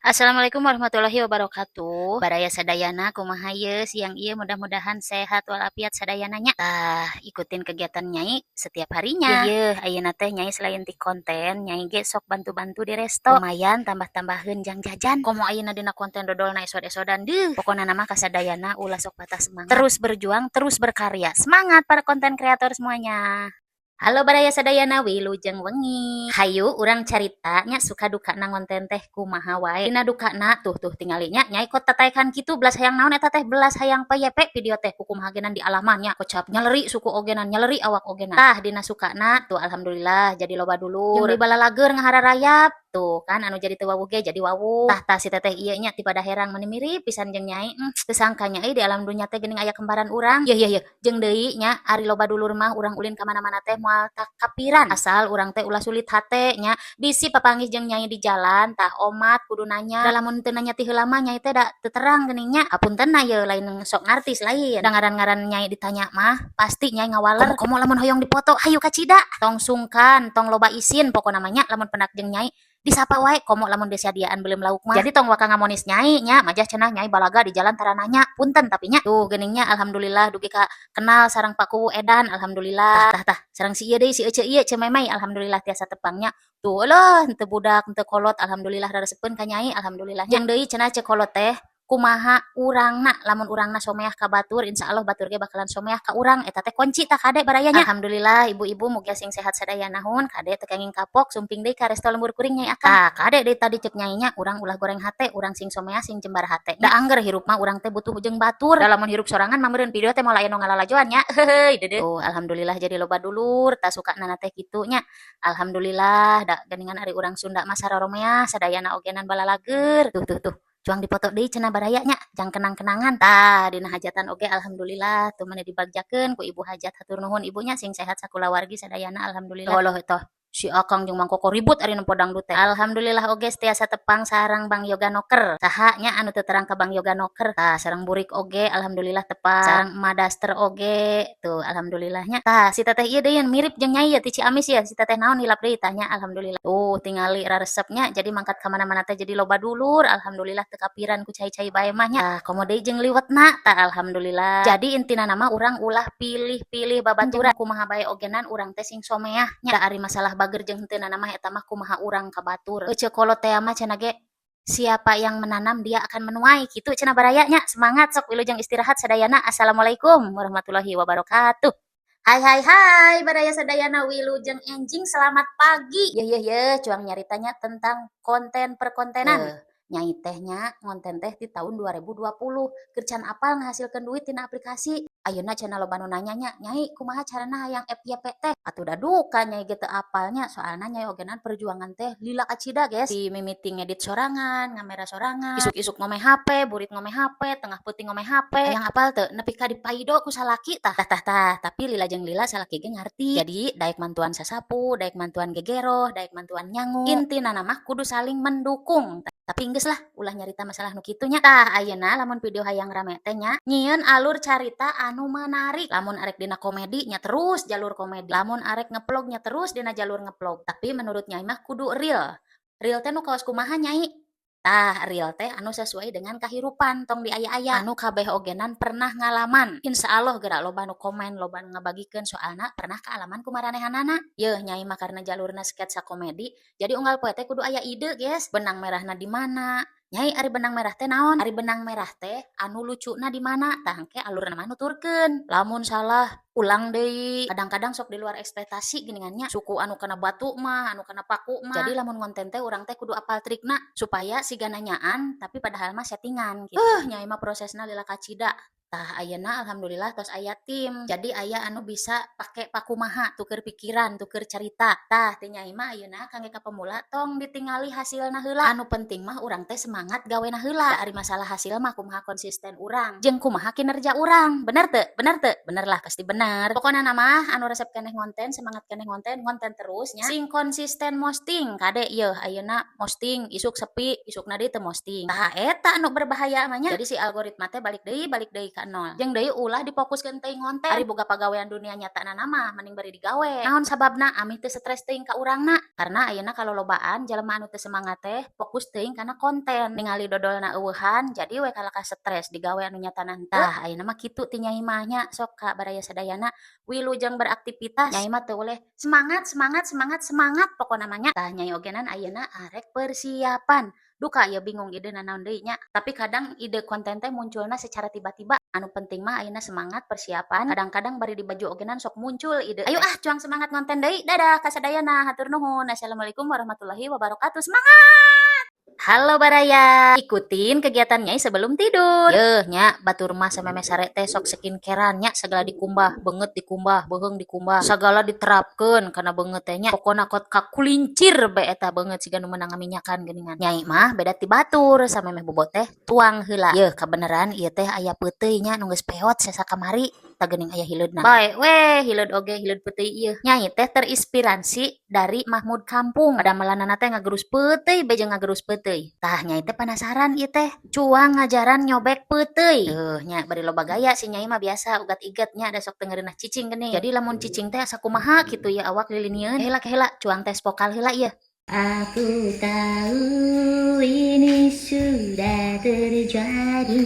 Assalamualaikum warahmatullahi wabarakatuh. Baraya sadayana, kumaha ye siang ieu? Mudah-mudahan sehat walafiat sadayana nya. Tah, ikutin kegiatan Nyai setiap harinya. Ye, ayeuna teh Nyai selain ti konten, Nyai ge sok bantu-bantu di resto. Lumayan tambah-tambaheun jang jajan. Komo ayeuna dina konten dodolna esod-esodan deuh. Pokona mah kasadayana ulah sok patah semangat. Terus berjuang, terus berkarya. Semangat para konten kreator semuanya. Halo baraya sadayana, wilujeng wengi. Hayu urang carita nya, suka dukana ngonten teh kumaha wae. Dina dukana tuh tuh tingali nya, Nyai kot tataekan kitu belas hayang naon eta teh, belas hayang FYP video teh kumaha genan di alaman nya, kocap nyaleri suku ogenan, nyaleri awak ogenan. Tah, dina sukana tuh alhamdulillah jadi loba dulur. Jeung balalageur ngahararayap tuh kan, anu jadi teu wawuh ge jadi wawuh. Tah tah, si teteh ieu nya ti Padaherang, meuni mirip pisan jeung Nyai. Teu sangka nya euy, di alam dunya teh geuning aya kembaran urang. Yeuh yeuh yeuh, jeung deui nya, ari loba dulur mah urang ulin ka mana-mana teh moal takapiran. Asal urang teh ulah sulit hate nya, bisi papanggih jeung Nyai di jalan, tah omat kudu nanya. Da lamun teu nanya ti heula mah, Nyai teh da teu terang geuning nya. Hapunten na ye, lain sok ngartis lain. Da ngaran-ngaran Nyai ditanya mah pasti Nyai ngawaler. Komo lamun hoyong dipoto, hayu kacida. Tong sungkan, tong loba isin, pokona mah nya lamun pendak jeung Nyai disapa wae, komo lamun disadiaan beuleum lauk mah. Jadi tong waka ngamonis Nyai nya, majah cenah Nyai balaga di jalan tara nanya. Punten tapi nya. Tuh geuning nya, alhamdulillah dugi ka kenal sareng Pak Kuwu edan, alhamdulillah. Tah tah, sareng si ieu deui, si Ece ieu, Ce Memey, alhamdulillah tiasa tepang nya. Tuh eueuh, henteu budak henteu kolot, alhamdulillah raresepeun ka Nyai, alhamdulillah. Jeung deui cenah cek kolot teh kumaha urangna, lamun urangna someah ka batur, insyaallah batur ge bakalan someah ka urang. Eta teh kunci. Tah, kade baraya nya, alhamdulillah ibu-ibu mugia sing sehat sadayana. Hun kade, teu kenging kapok, sumping deui ka resto lembur kuring Nyai Akang. Tah, kade deui tadi cek Nyai nya, urang ulah goreng hate, urang sing someah, sing jembar hate. Da angger hirup mah urang teh butuh jeung batur. Da lamun hirup sorangan mah meureun video teh moal aya nu ngalalajoan nya. Heuheuy deudeuh. Tuh, alhamdulillah jadi loba dulur. Tah, sukana teh kitu nya, alhamdulillah. Da geuningan ari urang Sunda mah sararomeah sadayana ogenan, balalageur. Tuh tuh tuh, cuang dipoto deui cenah baraya nya, jang kenang-kenangan. Tah, dina hajatan oge alhamdulillah tuh mani dibagjakeun ku ibu hajat. Hatur nuhun ibunya, sing sehat sakulawargi sadayana, alhamdulillah. Loh eta si Akang jeung Mang Koko ribut ari nempo dangdut teh. Alhamdulillah oge tiasa tepang sareng Bang Yoga Noker. Saha nya anu teu terang ka Bang Yoga Noker? Tah, sareng Burik oge alhamdulillah tepang. Sareng Emak Daster oge tuh alhamdulillahnya. Tah, si teteh ieu deui mirip jeung Nyai ya, ti Ciamis ya. Si teteh naon hilap deui tah nya, alhamdulillah. Tuh tingali raresepnya, jadi mangkat ka mana-mana teh jadi loba dulur, alhamdulillah teu kapiran ku cai-cai bae mah nya. Tah, komo deui jeung liwetna, tah alhamdulillah. Jadi intina mah urang ulah pilih-pilih babaturan, kumaha bae ogenan urang teh sing someah nya. Da ari masalah bager jeung henteu mah eta mah kumaha urang ka batur. Ceuk kolot teh mah cenah ge, siapa yang menanam dia akan menuai, kitu cenah baraya nya. Semangat sok, wilujeng istirahat sadayana. Assalamualaikum warahmatullahi wabarakatuh. Hai hai hai baraya sadayana, wilujeng enjing, selamat pagi. Ye ye ye, cuang nyaritanya tentang konten perkontenan. Nyai teh nya ngonten teh di tahun 2020 keur can apal ngahasilkeun duit tina aplikasi. Ayeuna cenah loba nu nanya nya, "Nyai, kumaha carana hayang FYP teh?" Atuh da duka Nyai ge teu apal nya, soalna Nyai ogenan perjuangan teh lila kacida, guys. Di mimiti ngedit sorangan, ngamera sorangan, isuk-isuk ngome HP, burit ngome HP, tengah peuting ngome HP. Hayang apal teu, nepi ka dipaido ku salaki. Tah tah tah tah, tapi lila jeung lila salaki ge ngarti. Jadi daek mantuan sasapu, daek mantuan gegeroh, daek mantuan nyangu. Intina mah kudu saling mendukung. Tapi geus lah, ulah nyarita masalah nu kitu nya. Tah, ayeuna lamun video hayang rame teh nya, nyieun alur carita anu menarik. Lamun arek dina komedi nya terus jalur komedi. Lamun arek ngevlog nya terus dina jalur ngevlog. Tapi menurut Nyai mah kudu real. Real teh nu kawas kumaha, Nyai? Tah, real teh anu sesuai dengan kahirupan, tong diaya-aya. Anu kabeh ogenan pernah ngalaman. Insya Allah geura loba nu komen, loba nu ngabagikeun, soalna pernah kaalaman ku maranehanana. Yeuh, Nyai mah karena jalurna sketsa komedi, jadi unggal poe teh kudu aya ide, guys. Benang merahna di mana? Nyai, ari benang merah teh naon? Ari benang merah teh anu lucuna di mana? Tah, engke alurna mah nuturkeun. Lamun salah ulang deui. Kadang-kadang sok di luar ekspektasi geuningan nya. Suku anu kana batu mah, anu kana paku mah. Jadi lamun ngonten teh urang teh kudu apal trikna supaya siga nanyaan tapi padahal mah settingan gitu. Nyai mah prosesna lila kacida. Tah, ayeuna alhamdulillah tos aya tim. Jadi aya anu bisa pake pakumaha, tuker pikiran, tuker carita. Tah, ti Nyai mah ayeuna kangge ka pemula tong ditingali hasilna heula. Anu penting mah urang teh semangat gawena heula. Da ari masalah hasil mah kumaha konsisten urang jeung kumaha kinerja urang. Bener teu? Bener teu? Bener lah, pasti bener. Pokona mah anu resep keneh ngonten, semangat keneh ngonten, ngonten terus nya. Sing konsisten posting. Kade yeuh, ayeuna posting, isuk sepi, isukna deui teu posting. Tah, eta anu berbahaya mah nya. Jadi si algoritma teh balik deui ka ka nol. Jeung deui ulah difokuskeun teuing ngonten. Ari boga pagawean dunia nyata na mah mending bari digawe. Naon sababna ameh teu stres teuing ka urangna? Karena ayeuna kalolobaan jelema anu teu semangat teh fokus teuing kana konten. Ningali dodolna euweuhan, jadi we kalakah stres digawe anu nyatana henteu. Tah, ayeuna mah kitu ti Nyai mah nya, sok ka baraya sadayana wilujeng beraktivitas. Nyai mah teu boleh semangat semangat semangat semangat pokona mah nya. Tah, Nyai ogenan ayeuna arek persiapan. Duka ieu bingung idena naon deui nya. Tapi kadang ide konten teh munculna secara tiba-tiba. Anu penting mah ayeuna semangat persiapan. Kadang-kadang bari di baju ogenan sok muncul ide. Ayo ah, cuang semangat ngonten deui. Dadah kasadayana, hatur nuhun. Assalamualaikum warahmatullahi wabarakatuh. Semangat! Halo Baraya, ikutin kegiatan Nyai sebelum tidur. Yeuh nya, batur mah samemeh sare teh sok skincarean nya, segala dikumbah, beungeut dikumbah, beuheung dikumbah, segala diterapkeun kana beungeut teh nya. Pokona kot kakulincir bae eta beungeut siga nu meunang ngaminyakan geuningan. Nyai mah beda ti batur, samemeh bobo teh tuang heula. Yeuh, kabeneran ieu teh aya peuteuy nya nu geus peot sesa kamari. Tah, geuning aya hileudna. Bae we hileud oge, hileud peuteuy ieu. Nyai teh terinspirasi dari Mahmud Kampung. Padamelanana teh ngagerus peuteuy bae jeung ngagerus peuteuy. Tah, Nyai teh penasaran ieu teh. Cuang ngajaran nyobek peuteuy. Tuh nya, bari loba gaya si Nyai mah, biasa ugat-iget nya, da sok teu ngeureunah cicing geuning. Jadi lamun cicing teh asa kumaha kitu ya awak lilinieun. Heula heula, cuang tes vokal heula ieu. Aku tahu ini sudah terjadi.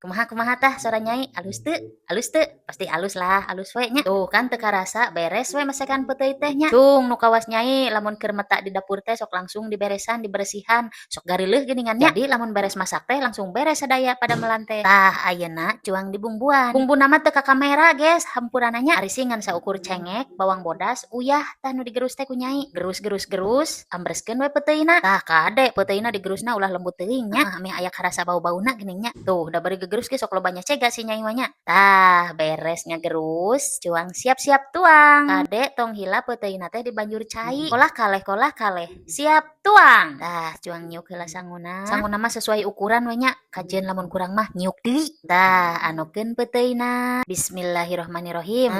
Kumaha kumaha tah suara Nyai, alus teu? Alus teu? Pasti alus lah, alus we nya. Tuh kan, teu karasa beres we masakan peuteuy teh nya. Cung nu kawas Nyai lamun keur meta di dapur teh sok langsung diberesan, diberesihan, sok gareuleuh geuningan nya. Jadi lamun beres masak teh langsung beres sadaya padamelan teh. Tah, ayeuna cuang dibumbuan. Bumbuna mah teu ka kamera, guys, hampuranana nya. Ari sih ngan saukur cengek, bawang bodas, uyah tah nu digerus teh ku Nyai. Gerus gerus gerus, ambreskeun we peuteuina. Tah, kade peuteuina digerusna ulah lembut teuing nya. Ameh aya karasa bau-bauna geuning nya. Tuh, da bari gegerus ge sok loba nyacega si Nyai mah nya. Tah, beres ngagerus, cuang siap-siap tuang. Kade tong hilap peuteuina teh dibanjur cai. Kolah kaleh kolah kaleh. Siap tuang. Tah, cuang nyiuk heula sanguna. Sanguna mah sesuai ukuran we nya. Kajeun lamun kurang mah nyiuk deui. Tah, anukeun peuteuina. Bismillahirrahmanirrahim.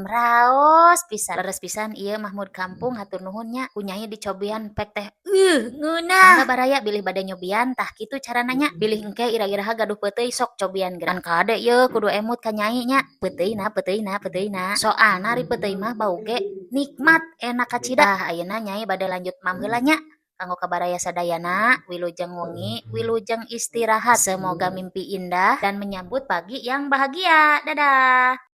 Raos pisan. Leres pisan ieu Mahmud Kampung, hatur nuhun nya. Ku Nyai dicobian pek teh. Ngeunah. Mangga baraya bilih bade nyobian, tah kitu carana nya. Bilih engke ira-iraha gaduh peuteuy, sok cobian geura. Kan kade yeuh kudu emut ka Nyai nya. Peuteuina peuteuina peuteuina. Soalna ari peuteuy mah bau ge nikmat, enak kacida. Tah, ayeuna Nyai bade lanjut mam heula nya. Kanggo ka baraya sadayana, wilujeng wengi, wilujeng istirahat. Semoga mimpi indah dan menyambut pagi yang bahagia. Dadah.